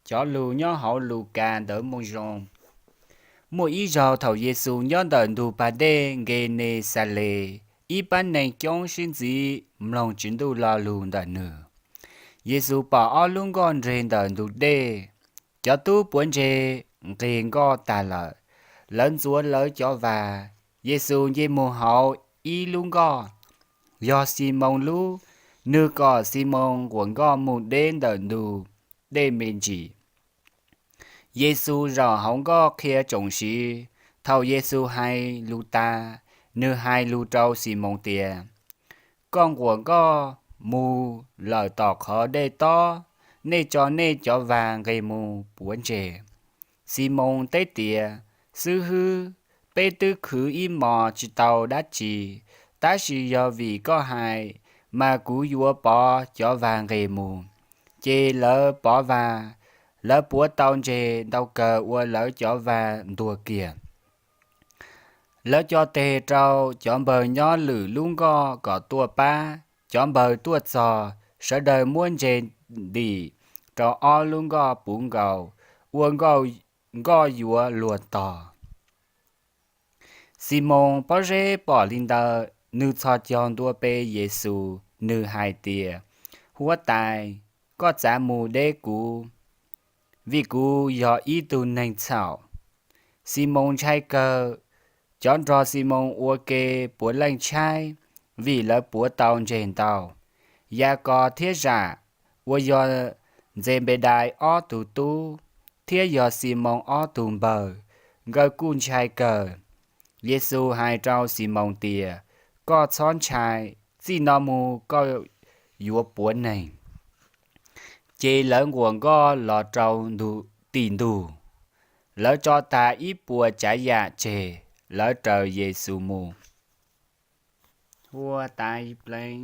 Cov lus nyob hauv Lukas ntawv Moo Zoo. Muaj ib zaug thaum Yexus nyob ntawm ntug pas dej Nkenexales, ib pab neeg coob sib ntxiv mloog Tswv Ntuj lo lus ntawm Nws. Yexus pom ob lub nkoj nres ntawm ntug dej. Cov tub puav ntse nqes nkoj tag lawm, lawv ntxuav lawv cov vas. Yexus nce mus hauv ib lub nkoj, yog Ximoos lub, Nws kom Ximoos nquas nkoj mus deb ntawm ntug dej me ntsis. Yexus zaum hauv nkoj qhia tsoom sid. Thaum Yexus hais lus tas, Nws hais lus rau Ximoos tias, Koj nquas nkoj mus lawm tom qhov dej tob, nej tso nej cov vas nqes mus puav ntses. Ximoos teb tias, Xib hwb, peb twb khwv ib hmos tsis tau dab tsi, tab sis yog vim koj hais, mas kuv yuav pov cov vas nqes mus. Ces lawv pov vas, lawv puav tau ntses ntau kawg ua lawv cov vas ntuag kiag. Lawv co tes rau cov npawg nyob lwm lub nkoj kom tuaj pab. Cov npawg tuaj txog, sawv daws muab ntses ntim rau ob lub nkoj puv nkaus, ua nkoj yuav luag tog. Ximoos Pob Zeb pom li ntawd, nws txhos caug ntua pe Yexus, nws hais tias, Huab Tais, koj txav mus deb kuv, vim kuv yog ib tug neeg txhaum. Ximoos ntshai kawg. Cov nrog Ximoos ua ke puav leej tshaib, vim lawv puav tau ntses ntau. Yakov thiab Zam, uas yog Ntxenpedais ob tug tub, thiab yog Ximoos ob tug npawg, nkawd kuj ntshai kawg. Yexus hais rau Ximoos tias, Koj txhob ntshai, txij no mus koj yuav puav neeg. Ces lawv nquas nkoj los rau tim ntug, lawv tso tas ib puas tsav yam tseg, lawv raws Yexus mus. Huab Tais Pleev